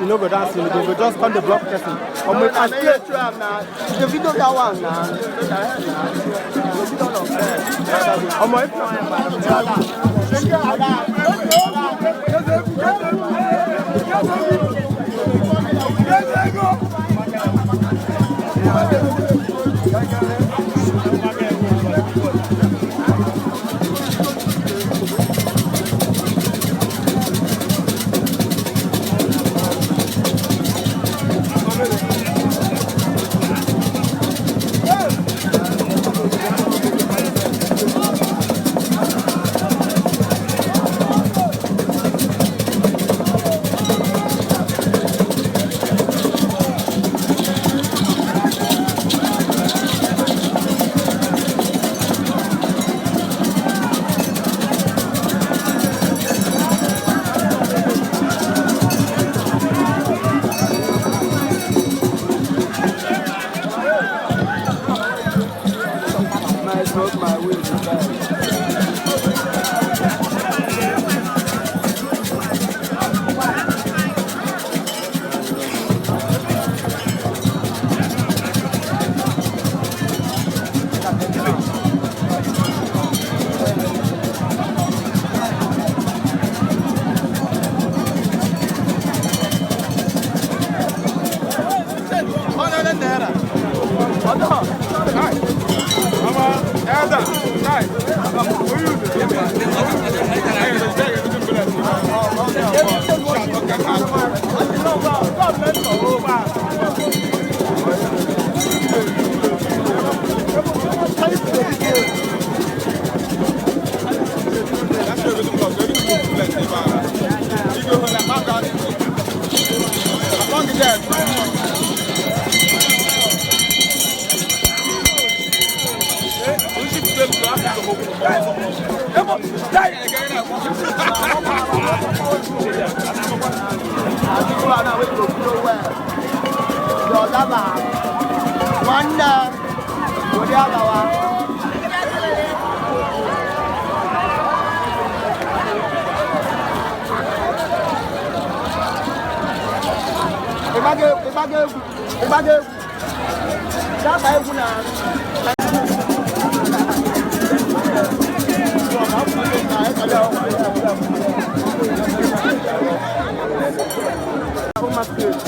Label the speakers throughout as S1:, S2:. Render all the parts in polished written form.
S1: You no go dance, you go just come the block person. Omo, if I play
S2: The video that one now.
S1: Omo, if
S2: I smoke my weed.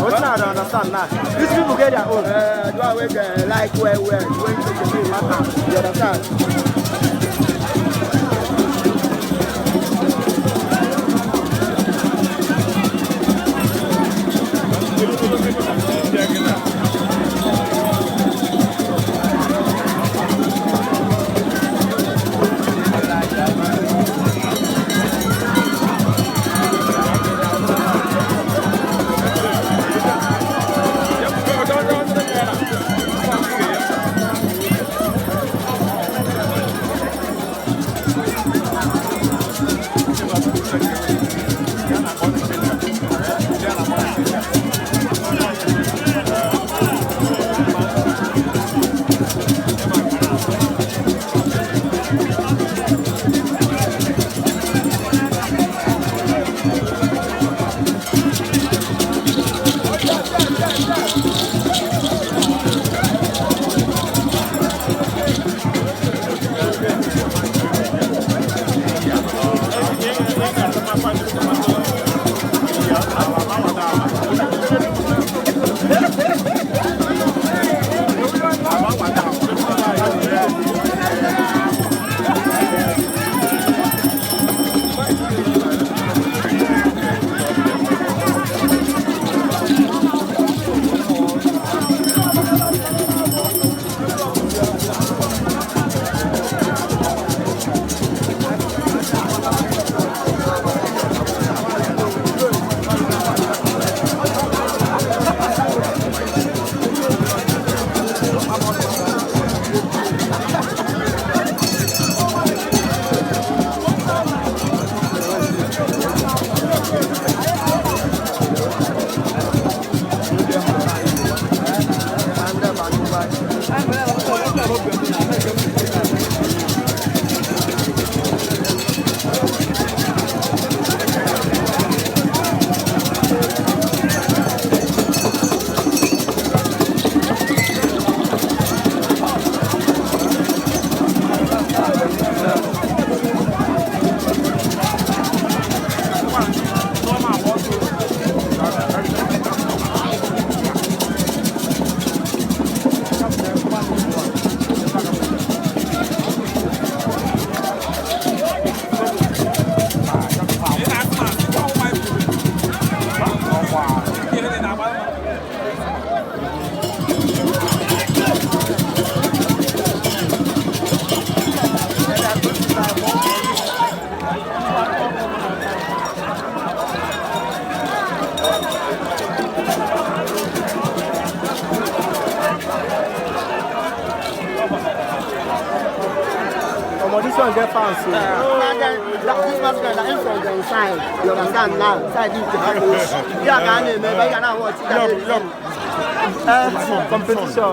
S1: What now? I don't understand now. These people get their own.
S2: Do I wait like where when you understand?
S1: Omo, this one get fans o.
S2: This masquerade na im from the inside. You understand now? Inside this the house. Yeah, can name, but you cannot watch it.
S1: Competition.